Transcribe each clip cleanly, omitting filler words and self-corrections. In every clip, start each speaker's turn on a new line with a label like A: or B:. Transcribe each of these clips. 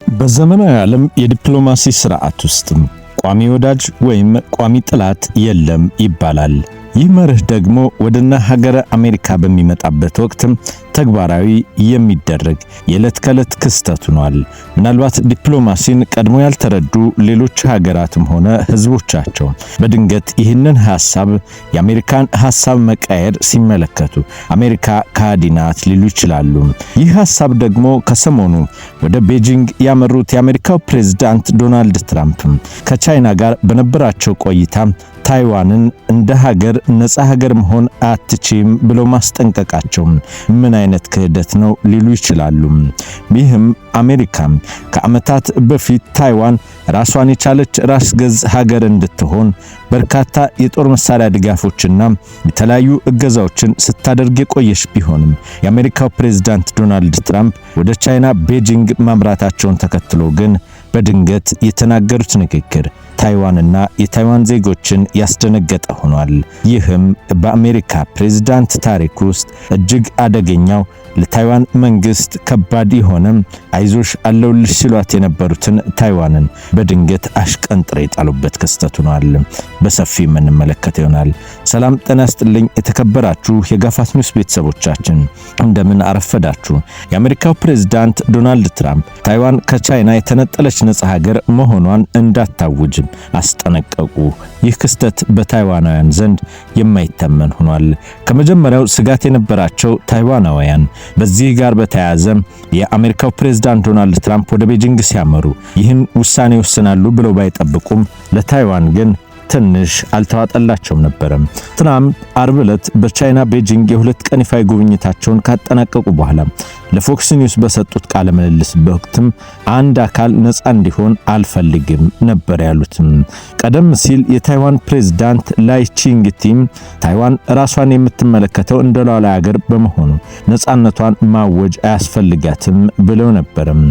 A: በዘመናዊ ዓለም የዲፕሎማሲ ስርዓት ውስጥም ቋሚ ወዳጅ ወይም ቋሚ ጠላት የለም ይባላል። ይህ መርህ ደግሞ ወደነ ሀገረ አሜሪካ በሚመጣበት ወቅትም ተግባራዊ የሚደረግ የዕለት ከዕለት ክስተት ሆኗል። ምናልባት ዲፕሎማሲን ቀድሞ ያልተረዱ ሌሎች ሀገራትም ሆነ ሕዝቦቻቸው በድንገት ይህንን ሐሳብ፣ የአሜሪካን ሐሳብ መቃየር ሲመለከቱ አሜሪካ ከሃዲ ናት ሊሉ ይችላሉ። ይህ ሐሳብ ደግሞ ከሰሞኑ ወደ ቤጂንግ ያመሩት የአሜሪካው ፕሬዝዳንት ዶናልድ ትራምፕ ከቻይና ጋር በነበራቸው ቆይታ ታይዋንን እንደ ሀገር ነፃ ሀገር መሆን አትችም ብለው ማስጠንቀቃቸው ምን አይነት ክህደት ነው ሊሉ ይችላሉ። ይህም አሜሪካ ከዓመታት በፊት ታይዋን ራሷን የቻለች ራስ ገዝ ሀገር እንድትሆን በርካታ የጦር መሳሪያ ድጋፎችና የተለያዩ እገዛዎችን ስታደርግ የቆየች ቢሆንም፣ የአሜሪካው ፕሬዝዳንት ዶናልድ ትራምፕ ወደ ቻይና ቤጂንግ ማምራታቸውን ተከትሎ ግን በድንገት የተናገሩት ንግግር ታይዋንና የታይዋን ዜጎችን ያስደነገጠ ሆኗል። ይህም በአሜሪካ ፕሬዝዳንት ታሪክ ውስጥ እጅግ አደገኛው፣ ለታይዋን መንግስት ከባድ የሆነ፣ አይዞሽ አለሁልሽ ሲሏት የነበሩትን ታይዋንን በድንገት አሽቀንጥረው የጣሉበት ክስተት ሆኗል። በሰፊ የምንመለከተው ይሆናል። ሰላም ጤና ይስጥልኝ። የተከበራችሁ የጋፋት ኒውስ ቤተሰቦቻችን፣ እንደምን አረፈዳችሁ? የአሜሪካው ፕሬዝዳንት ዶናልድ ትራምፕ ታይዋን ከቻይና የተነጠለች ነጻ ሀገር መሆኗን እንዳታውጅ አስጠነቀቁ። ይህ ክስተት በታይዋናውያን ዘንድ የማይተመን ሆኗል። ከመጀመሪያው ስጋት የነበራቸው ታይዋናውያን በዚህ ጋር በተያያዘ የአሜሪካው ፕሬዝዳንት ዶናልድ ትራምፕ ወደ ቤጂንግ ሲያመሩ ይህን ውሳኔ ይወስናሉ ብለው ባይጠብቁም ለታይዋን ግን ትንሽ አልተዋጠላቸውም ነበረም። ትራምፕ አርብ ዕለት በቻይና ቤጂንግ የ2 ቀን ይፋዊ ጉብኝታቸውን ካጠናቀቁ በኋላ ለፎክስ ኒውስ በሰጡት ቃለ ምልልስ በወቅትም አንድ አካል ነፃ እንዲሆን አልፈልግም ነበር ያሉትም። ቀደም ሲል የታይዋን ፕሬዝዳንት ላይ ቺንግ ቲም ታይዋን ራሷን የምትመለከተው እንደ ሉዓላዊ ሀገር በመሆኑ ነፃነቷን ማወጅ አያስፈልጋትም ብለው ነበርም።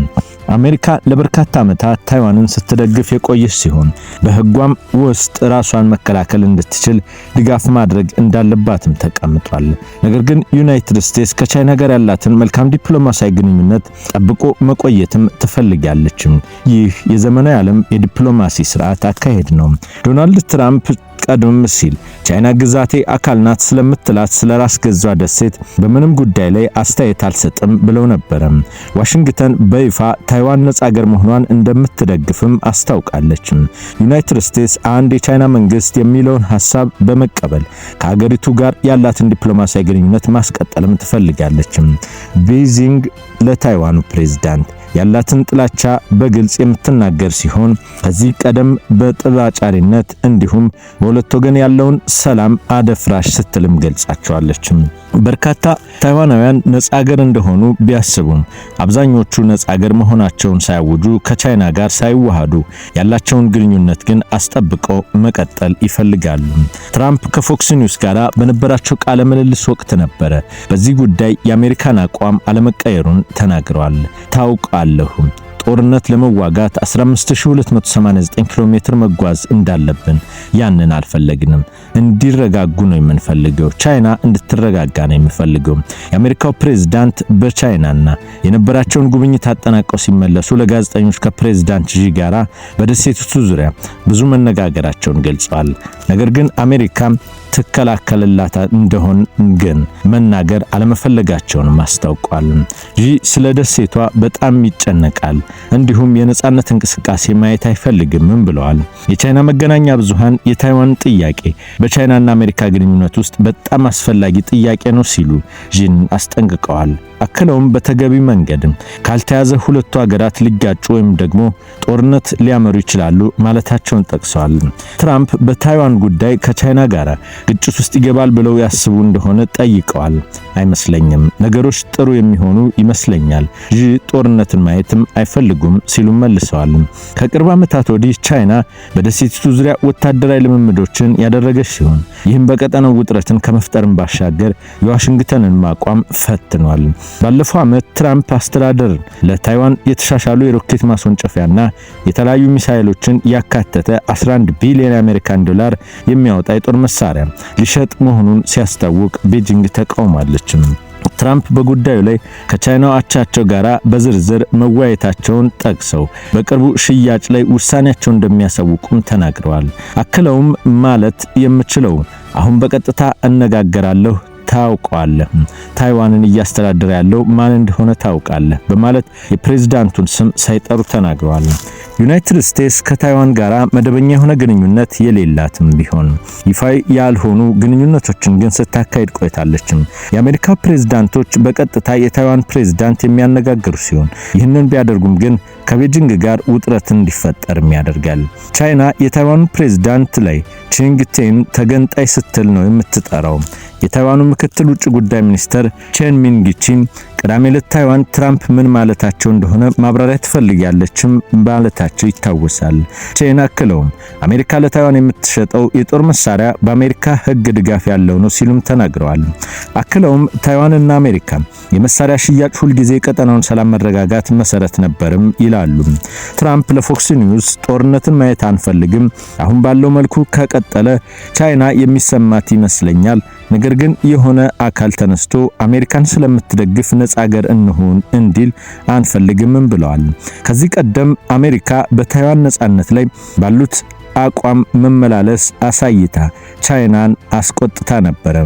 A: አሜሪካ ለበርካታ ዓመታት ታይዋንን ስትደግፍ የቆየች ሲሆን በሕጓም ውስጥ ራሷን መከላከል እንድትችል ድጋፍ ማድረግ እንዳለባትም ተቀምጧል። ነገር ግን ዩናይትድ ስቴትስ ከቻይና ጋር ያላትን መልካም ዲፕሎማሲያዊ ግንኙነት ጠብቆ መቆየትም ትፈልጋለች። ይህ የዘመናዊ ዓለም የዲፕሎማሲ ስርዓት አካሄድ ነው። ዶናልድ ትራምፕ ቀደም ሲል ቻይና ግዛቴ አካል ናት ስለምትላት ስለ ራስ ገዟ ደሴት በምንም ጉዳይ ላይ አስተያየት አልሰጥም ብለው ነበረ። ዋሽንግተን በይፋ ታይዋን ነጻ ሀገር መሆኗን እንደምትደግፍም አስታውቃለች። ዩናይትድ ስቴትስ አንድ የቻይና መንግስት የሚለውን ሐሳብ በመቀበል ከሀገሪቱ ጋር ያላትን ዲፕሎማሲያዊ ግንኙነት ማስቀጠልም ትፈልጋለች። ቤጂንግ ለታይዋኑ ፕሬዝዳንት ያላትን ጥላቻ በግልጽ የምትናገር ሲሆን ከዚህ ቀደም በጠብ አጫሪነት እንዲሁም በሁለት ወገን ያለውን ሰላም አደፍራሽ ስትልም ገልጻቸዋለች። በርካታ ታይዋናውያን ነጻ ሀገር እንደሆኑ ቢያስቡም አብዛኞቹ ነጻ ሀገር መሆናቸውን ሳያውጁ፣ ከቻይና ጋር ሳይዋሃዱ ያላቸውን ግንኙነት ግን አስጠብቀው መቀጠል ይፈልጋሉ። ትራምፕ ከፎክስ ኒውስ ጋር በነበራቸው ቃለ ምልልስ ወቅት ነበረ በዚህ ጉዳይ የአሜሪካን አቋም አለመቀየሩን ተናግረዋል። ታውቃለሁ፣ ጦርነት ለመዋጋት 15289 ኪሎ ሜትር መጓዝ እንዳለብን፣ ያንን አልፈለግንም። እንዲረጋጉ ነው የምንፈልገው። ቻይና እንድትረጋጋ ነው የምፈልገው። የአሜሪካው ፕሬዝዳንት በቻይናና የነበራቸውን ጉብኝት አጠናቀው ሲመለሱ ለጋዜጠኞች ከፕሬዝዳንት ዢ ጋራ በደሴቲቱ ዙሪያ ብዙ መነጋገራቸውን ገልጸዋል። ነገር ግን አሜሪካ ትከላከልላት እንደሆን ግን መናገር አለመፈለጋቸውንም አስታውቋል። ዢ ስለ ደሴቷ በጣም ይጨነቃል፣ እንዲሁም የነጻነት እንቅስቃሴ ማየት አይፈልግምም ብለዋል። የቻይና መገናኛ ብዙሃን የታይዋን ጥያቄ በቻይናና አሜሪካ ግንኙነት ውስጥ በጣም አስፈላጊ ጥያቄ ነው ሲሉ ዢን አስጠንቅቀዋል። አክለውም በተገቢ መንገድም ካልተያዘ ሁለቱ ሀገራት ሊጋጩ ወይም ደግሞ ጦርነት ሊያመሩ ይችላሉ ማለታቸውን ጠቅሰዋል። ትራምፕ በታይዋን ጉዳይ ከቻይና ጋር ግጭት ውስጥ ይገባል ብለው ያስቡ እንደሆነ ጠይቀዋል። አይመስለኝም፣ ነገሮች ጥሩ የሚሆኑ ይመስለኛል። ዢ ጦርነትን ማየትም አይፈልጉም ሲሉ መልሰዋል። ከቅርብ ዓመታት ወዲህ ቻይና በደሴቲቱ ዙሪያ ወታደራዊ ልምምዶችን ያደረገች ሲሆን ይህም በቀጠናው ውጥረትን ከመፍጠርም ባሻገር የዋሽንግተንን አቋም ፈትኗል። ባለፈው ዓመት ትራምፕ አስተዳደር ለታይዋን የተሻሻሉ የሮኬት ማስወንጨፊያና የተለያዩ ሚሳኤሎችን ያካተተ 11 ቢሊዮን የአሜሪካን ዶላር የሚያወጣ የጦር መሳሪያ ሊሸጥ መሆኑን ሲያስታውቅ ቤጂንግ ተቃውማለች። ትራምፕ በጉዳዩ ላይ ከቻይናው አቻቸው ጋር በዝርዝር መወያየታቸውን ጠቅሰው በቅርቡ ሽያጭ ላይ ውሳኔያቸውን እንደሚያሳውቁም ተናግረዋል። አክለውም ማለት የምችለው አሁን በቀጥታ እነጋገራለሁ፣ ታውቃለህ፣ ታይዋንን እያስተዳደረ ያለው ማን እንደሆነ ታውቃለህ በማለት የፕሬዝዳንቱን ስም ሳይጠሩ ተናግረዋል። ዩናይትድ ስቴትስ ከታይዋን ጋር መደበኛ የሆነ ግንኙነት የሌላትም ቢሆን ይፋዊ ያልሆኑ ግንኙነቶችን ግን ስታካሂድ ቆይታለች። የአሜሪካ ፕሬዝዳንቶች በቀጥታ የታይዋን ፕሬዝዳንት የሚያነጋግሩ ሲሆን ይህንን ቢያደርጉም ግን ከቤጂንግ ጋር ውጥረት እንዲፈጠርም ያደርጋል። ቻይና የታይዋኑ ፕሬዝዳንት ላይ ቺንግቴን ተገንጣይ ስትል ነው የምትጠራው። የታይዋኑ ምክትል ውጭ ጉዳይ ሚኒስተር ቼን ሚንግቺ ቅዳሜ ዕለት ታይዋን ትራምፕ ምን ማለታቸው እንደሆነ ማብራሪያ ትፈልጋለችም ማለታቸው ይታወሳል። ቼን አክለውም አሜሪካ ለታይዋን የምትሸጠው የጦር መሳሪያ በአሜሪካ ሕግ ድጋፍ ያለው ነው ሲሉም ተናግረዋል። አክለውም ታይዋንና አሜሪካ የመሳሪያ ሽያጭ ሁልጊዜ የቀጠናውን ሰላም መረጋጋት መሰረት ነበርም ይላሉ። ትራምፕ ለፎክስ ኒውስ ጦርነትን ማየት አንፈልግም፣ አሁን ባለው መልኩ ከቀጠለ ቻይና የሚሰማት ይመስለኛል፣ ነገር ግን የሆነ አካል ተነስቶ አሜሪካን ስለምትደግፍ ነጻ ሀገር እንሁን እንዲል አንፈልግምም ብለዋል። ከዚህ ቀደም አሜሪካ በታይዋን ነጻነት ላይ ባሉት አቋም መመላለስ አሳይታ ቻይናን አስቆጥታ ነበረ።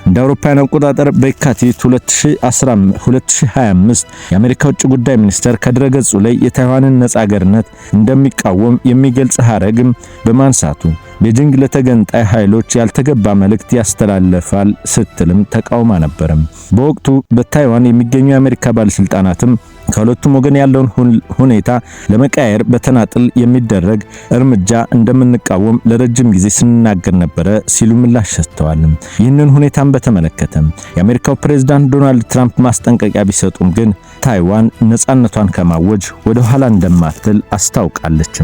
A: እንደ አውሮፓውያን አቆጣጠር በየካቲት 2025 የአሜሪካ ውጭ ጉዳይ ሚኒስተር ከድረገጹ ላይ የታይዋንን ነጻ ሀገርነት እንደሚቃወም የሚገልጽ ሐረግም በማንሳቱ ቤጂንግ ለተገንጣይ ኃይሎች ያልተገባ መልእክት ያስተላልፋል ስትልም ተቃውማ ነበር። በወቅቱ በታይዋን የሚገኙ የአሜሪካ ባለስልጣናትም ከሁለቱም ወገን ያለውን ሁኔታ ለመቀየር በተናጥል የሚደረግ እርምጃ እንደምንቃወም ለረጅም ጊዜ ስንናገር ነበረ ሲሉ ምላሽ ሰጥተዋል። ይህንን ሁኔታን በተመለከተ የአሜሪካው ፕሬዝዳንት ዶናልድ ትራምፕ ማስጠንቀቂያ ቢሰጡም ግን ታይዋን ነጻነቷን ከማወጅ ወደ ኋላ እንደማትል አስታውቃለች።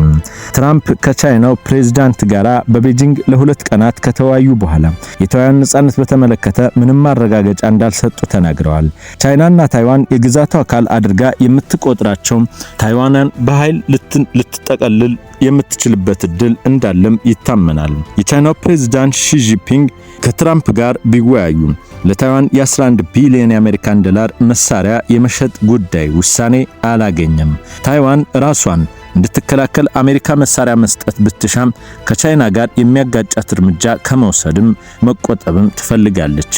A: ትራምፕ ከቻይናው ፕሬዝዳንት ጋር በቤጂንግ ለ2 ቀናት ከተወያዩ በኋላ የታይዋን ነጻነት በተመለከተ ምንም ማረጋገጫ እንዳልሰጡ ተናግረዋል። ቻይናና ታይዋን የግዛቷ አካል አድርጋ የምትቆጥራቸው ታይዋንን በኃይል ልትጠቀልል የምትችልበት እድል እንዳለም ይታመናል። የቻይናው ፕሬዝዳንት ሺ ጂንፒንግ ከትራምፕ ጋር ቢወያዩ ለታይዋን የ11 ቢሊዮን የአሜሪካን ዶላር መሳሪያ የመሸጥ ጉዳይ ውሳኔ አላገኘም። ታይዋን ራሷን እንድትከላከል አሜሪካ መሳሪያ መስጠት ብትሻም ከቻይና ጋር የሚያጋጫት እርምጃ ከመውሰድም መቆጠብም ትፈልጋለች።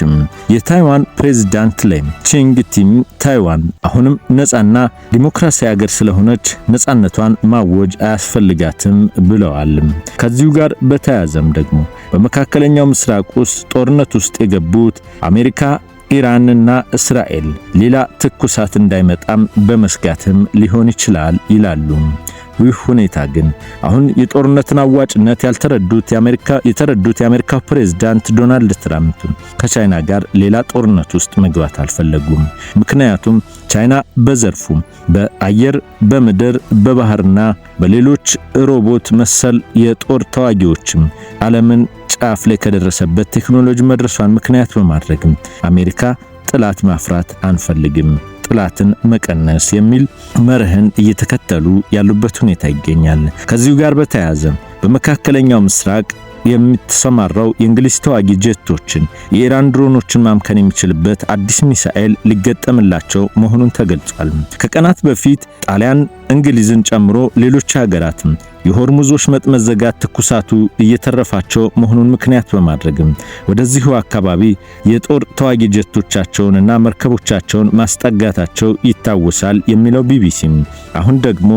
A: የታይዋን ፕሬዝዳንት ላይ ቺንግቲም ታይዋን አሁንም ነፃና ዲሞክራሲያዊ ሀገር ስለሆነች ነፃነቷን ማወጅ አያስፈልጋትም ብለዋል። ከዚሁ ጋር በተያያዘም ደግሞ በመካከለኛው ምስራቅ ውስጥ ጦርነት ውስጥ የገቡት አሜሪካ፣ ኢራንና እስራኤል ሌላ ትኩሳት እንዳይመጣም በመስጋትም ሊሆን ይችላል ይላሉ። ይህ ሁኔታ ግን አሁን የጦርነትን አዋጭነት የተረዱት የአሜሪካ ፕሬዝዳንት ዶናልድ ትራምፕ ከቻይና ጋር ሌላ ጦርነት ውስጥ መግባት አልፈለጉም። ምክንያቱም ቻይና በዘርፉ በአየር፣ በምድር፣ በባህርና በሌሎች ሮቦት መሰል የጦር ተዋጊዎችም ዓለምን ጫፍ ላይ ከደረሰበት ቴክኖሎጂ መድረሷን ምክንያት በማድረግም አሜሪካ ጠላት ማፍራት አንፈልግም፣ ጠላትን መቀነስ የሚል መርህን እየተከተሉ ያሉበት ሁኔታ ይገኛል። ከዚሁ ጋር በተያያዘ በመካከለኛው ምስራቅ የምትሰማራው የእንግሊዝ ተዋጊ ጀቶችን የኢራን ድሮኖችን ማምከን የሚችልበት አዲስ ሚሳኤል ሊገጠምላቸው መሆኑን ተገልጿል። ከቀናት በፊት ጣሊያን፣ እንግሊዝን ጨምሮ ሌሎች ሀገራትም የሆርሙዝ ወሽመጥ መዘጋት ትኩሳቱ እየተረፋቸው መሆኑን ምክንያት በማድረግም ወደዚሁ አካባቢ የጦር ተዋጊ ጀቶቻቸውንና መርከቦቻቸውን ማስጠጋታቸው ይታወሳል የሚለው ቢቢሲም፣ አሁን ደግሞ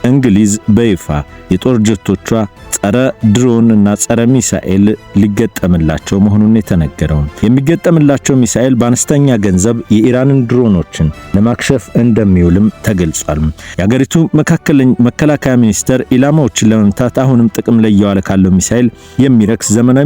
A: እንግሊዝ በይፋ የጦር ጀቶቿ ጸረ ድሮን እና ጸረ ሚሳኤል ሊገጠምላቸው መሆኑን የተነገረው። የሚገጠምላቸው ሚሳኤል በአነስተኛ ገንዘብ የኢራንን ድሮኖችን ለማክሸፍ እንደሚውልም ተገልጿል። የአገሪቱ መከላከያ ሚኒስቴር ኢላማዎችን ለመምታት አሁንም ጥቅም ላይ እየዋለ ካለው ሚሳኤል የሚረክስ ዘመናዊ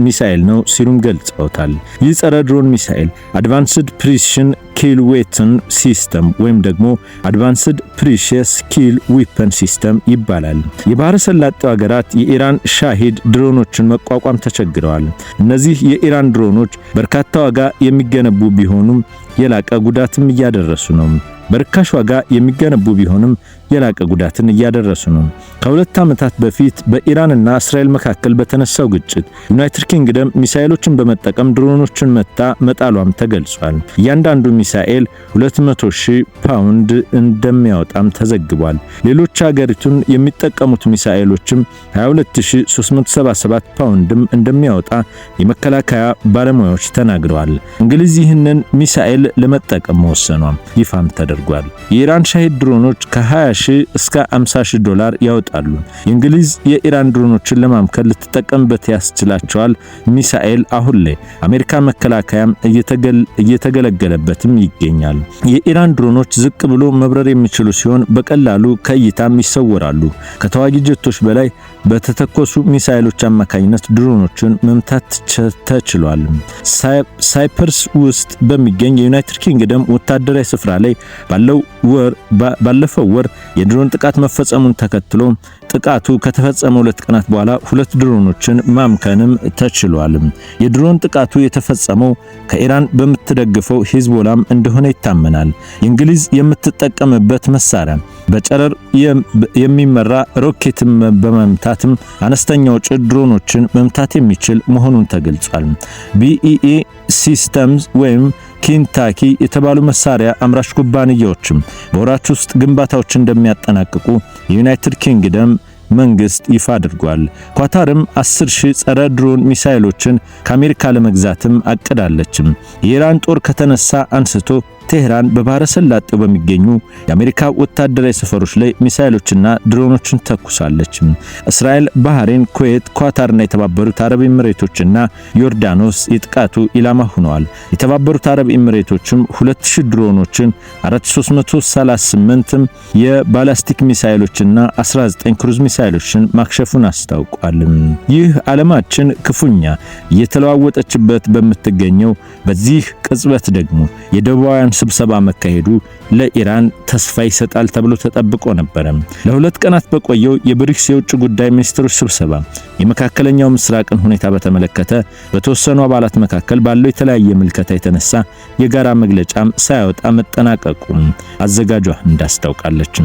A: ሚሳኤል ነው ሲሉም ገልጸውታል። ይህ ጸረ ድሮን ሚሳኤል Advanced Precision Kill Weapon System ወይም ደግሞ Advanced Precise Kill Weapon System ይባላል። የባህረ ሰላጤው ሀገራት የኢራን ሻሂድ ድሮኖችን መቋቋም ተቸግረዋል። እነዚህ የኢራን ድሮኖች በርካታ ዋጋ የሚገነቡ ቢሆኑም የላቀ ጉዳትም እያደረሱ ነው። በርካሽ ዋጋ የሚገነቡ ቢሆንም የላቀ ጉዳትን እያደረሱ ነው። ከ2 ዓመታት በፊት በኢራንና እስራኤል መካከል በተነሳው ግጭት ዩናይትድ ኪንግደም ሚሳኤሎችን በመጠቀም ድሮኖችን መታ መጣሏም ተገልጿል። እያንዳንዱ ሚሳኤል 200 ሺህ ፓውንድ እንደሚያወጣም ተዘግቧል። ሌሎች ሀገሪቱን የሚጠቀሙት ሚሳኤሎችም 22377 ፓውንድም እንደሚያወጣ የመከላከያ ባለሙያዎች ተናግረዋል። እንግሊዝ ይህንን ሚሳኤል ለመጠቀም መወሰኗም ይፋም ተደርጓል። የኢራን ሻሂድ ድሮኖች ከ20 ሺህ እስከ 50 ሺህ ዶላር ያወጣሉ። የእንግሊዝ የኢራን ድሮኖችን ለማምከን ልትጠቀምበት ያስችላቸዋል ሚሳኤል አሁን ላይ አሜሪካ መከላከያም እየተገለገለበትም ይገኛል። የኢራን ድሮኖች ዝቅ ብሎ መብረር የሚችሉ ሲሆን በቀላሉ ከእይታም ይሰወራሉ። ከተዋጊ ጀቶች በላይ በተተኮሱ ሚሳኤሎች አማካኝነት ድሮኖችን መምታት ተችሏል። ሳይፕረስ ውስጥ በሚገኝ የዩናይትድ ኪንግደም ወታደራዊ ስፍራ ላይ ባለፈው ወር የድሮን ጥቃት መፈጸሙን ተከትሎ ጥቃቱ ከተፈጸመ 2 ቀናት በኋላ ሁለት ድሮኖችን ማምከንም ተችሏል። የድሮን ጥቃቱ የተፈጸመው ከኢራን በምትደግፈው ሂዝቦላም እንደሆነ ይታመናል። የእንግሊዝ የምትጠቀምበት መሳሪያ በጨረር የሚመራ ሮኬትን በመምታትም አነስተኛ ወጪ ድሮኖችን መምታት የሚችል መሆኑን ተገልጿል። BAE Systems ወይም ኬንታኪ የተባሉ መሳሪያ አምራች ኩባንያዎችም በወራት ውስጥ ግንባታዎች እንደሚያጠናቅቁ የዩናይትድ ኪንግደም መንግስት ይፋ አድርጓል። ኳታርም 10 ሺህ ጸረ ድሮን ሚሳኤሎችን ከአሜሪካ ለመግዛትም አቅዳለችም። የኢራን ጦር ከተነሳ አንስቶ ቴህራን በባህረ ሰላጤው በሚገኙ የአሜሪካ ወታደራዊ ሰፈሮች ላይ ሚሳኤሎችና ድሮኖችን ተኩሳለች። እስራኤል፣ ባህሬን፣ ኩዌት፣ ኳታርና የተባበሩት አረብ ኤሚሬቶችና ዮርዳኖስ የጥቃቱ ኢላማ ሆነዋል። የተባበሩት አረብ ኤሚሬቶችም 2000 ድሮኖችን፣ 4338 የባላስቲክ ሚሳኤሎችና 19 ክሩዝ ሚሳኤሎችን ማክሸፉን አስታውቋል። ይህ ዓለማችን ክፉኛ እየተለዋወጠችበት በምትገኘው በዚህ ቅጽበት ደግሞ የደቡባውያን ስብሰባ መካሄዱ ለኢራን ተስፋ ይሰጣል ተብሎ ተጠብቆ ነበረ። ለ2 ቀናት በቆየው የብሪክስ የውጭ ጉዳይ ሚኒስትሮች ስብሰባ የመካከለኛው ምስራቅን ሁኔታ በተመለከተ በተወሰኑ አባላት መካከል ባለው የተለያየ ምልከታ የተነሳ የጋራ መግለጫም ሳያወጣ መጠናቀቁ አዘጋጇ እንዳስታውቃለች።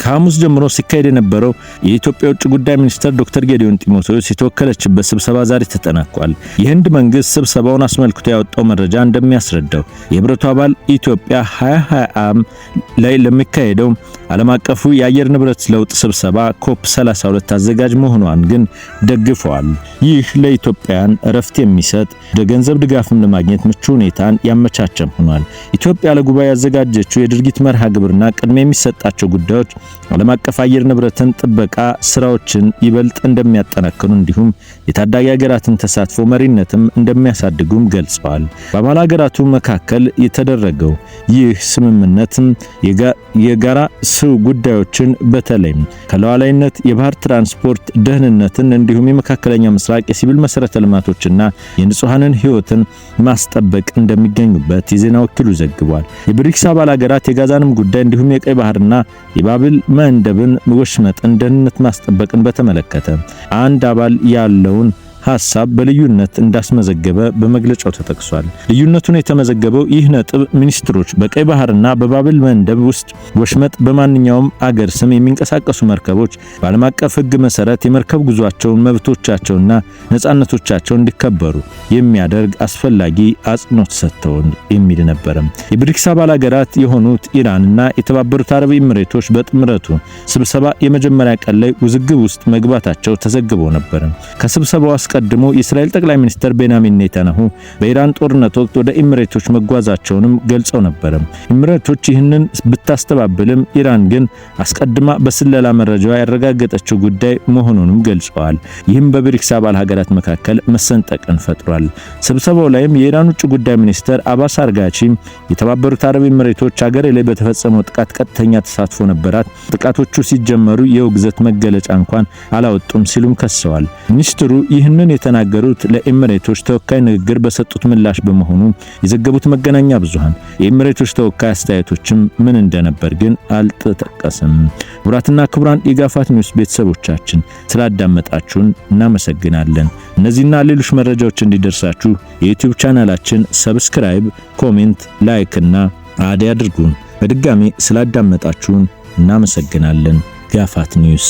A: ከሐሙስ ጀምሮ ሲካሄድ የነበረው የኢትዮጵያ የውጭ ጉዳይ ሚኒስትር ዶክተር ጌዲዮን ጢሞቴዎስ የተወከለችበት ስብሰባ ዛሬ ተጠናቋል። የህንድ መንግስት ስብሰባውን አስመልክቶ ያወጣው መረጃ እንደሚያስረዳው የህብረቱ አባል ኢትዮጵያ 2020 ላይ ለሚካሄደው ዓለም አቀፉ የአየር ንብረት ለውጥ ስብሰባ ኮፕ 32 አዘጋጅ መሆኗን ግን ደግፈዋል። ይህ ለኢትዮጵያውያን እረፍት የሚሰጥ፣ የገንዘብ ድጋፍም ለማግኘት ምቹ ሁኔታን ያመቻቸም ሆኗል። ኢትዮጵያ ለጉባኤ ያዘጋጀችው የድርጊት መርሃ ግብርና ቅድሚያ የሚሰጣቸው ጉዳዮች ዓለም አቀፍ አየር ንብረትን ጥበቃ ስራዎችን ይበልጥ እንደሚያጠናክሩ እንዲሁም የታዳጊ ሀገራትን ተሳትፎ መሪነትም እንደሚያሳድጉም ገልጸዋል። በአባል ሀገራቱ መካከል የተደረገው ይህ ስምምነትም የጋራ ስው ጉዳዮችን በተለይም ከሉዓላዊነት፣ የባህር ትራንስፖርት ደህንነትን እንዲሁም የመካከለኛ ምስራቅ የሲቪል መሰረተ ልማቶችና የንጹሐንን ህይወትን ማስጠበቅ እንደሚገኙበት የዜና ወኪሉ ዘግቧል። የብሪክስ አባል ሀገራት የጋዛንም ጉዳይ እንዲሁም የቀይ ባህርና የባብል መንደብን ወሽመጥን ደህንነት ማስጠበቅን በተመለከተ አንድ አባል ያለውን ሐሳብ በልዩነት እንዳስመዘገበ በመግለጫው ተጠቅሷል። ልዩነቱን የተመዘገበው ይህ ነጥብ ሚኒስትሮች በቀይ ባህርና በባብል መንደብ ውስጥ ወሽመጥ በማንኛውም አገር ስም የሚንቀሳቀሱ መርከቦች በዓለም አቀፍ ሕግ መሰረት የመርከብ ጉዟቸውን መብቶቻቸውና ነጻነቶቻቸው እንዲከበሩ የሚያደርግ አስፈላጊ አጽንኦት ሰጥተውን የሚል ነበር። የብሪክስ አባል ሀገራት የሆኑት ኢራንና የተባበሩት አረብ ኤሚሬቶች በጥምረቱ ስብሰባ የመጀመሪያ ቀን ላይ ውዝግብ ውስጥ መግባታቸው ተዘግቦ ነበር። ከስብሰባው አስቀድሞ የእስራኤል ጠቅላይ ሚኒስትር ቤንያሚን ኔታንያሁ በኢራን ጦርነት ወቅት ወደ ኤሚሬቶች መጓዛቸውንም ገልጸው ነበር። ኤሚሬቶች ይህንን ብታስተባብልም ኢራን ግን አስቀድማ በስለላ መረጃዋ ያረጋገጠችው ጉዳይ መሆኑንም ገልጸዋል። ይህም በብሪክስ አባል ሀገራት መካከል መሰንጠቅን ፈጥሯል። ስብሰባው ላይም የኢራን ውጭ ጉዳይ ሚኒስትር አባስ አርጋቺ የተባበሩት አረብ ኤሚሬቶች ሀገሬ ላይ በተፈጸመው ጥቃት ቀጥተኛ ተሳትፎ ነበራት፣ ጥቃቶቹ ሲጀመሩ የውግዘት መገለጫ እንኳን አላወጡም ሲሉም ከሰዋል። ሚኒስትሩ ይህንን የተናገሩት ለኤሚሬቶች ተወካይ ንግግር በሰጡት ምላሽ በመሆኑ የዘገቡት መገናኛ ብዙሃን የኤሚሬቶች ተወካይ አስተያየቶችም ምን እንደነበር ግን አልተጠቀሰም። ክቡራትና ክቡራን የጋፋት ኒውስ ቤተሰቦቻችን፣ ስላዳመጣችሁን እናመሰግናለን። እነዚህና ሌሎች መረጃዎች እንዲደርሳችሁ የዩቲዩብ ቻናላችን subscribe፣ comment፣ like እና add ያድርጉን። በድጋሜ ስላዳመጣችሁን እናመሰግናለን። ጋፋት ኒውስ።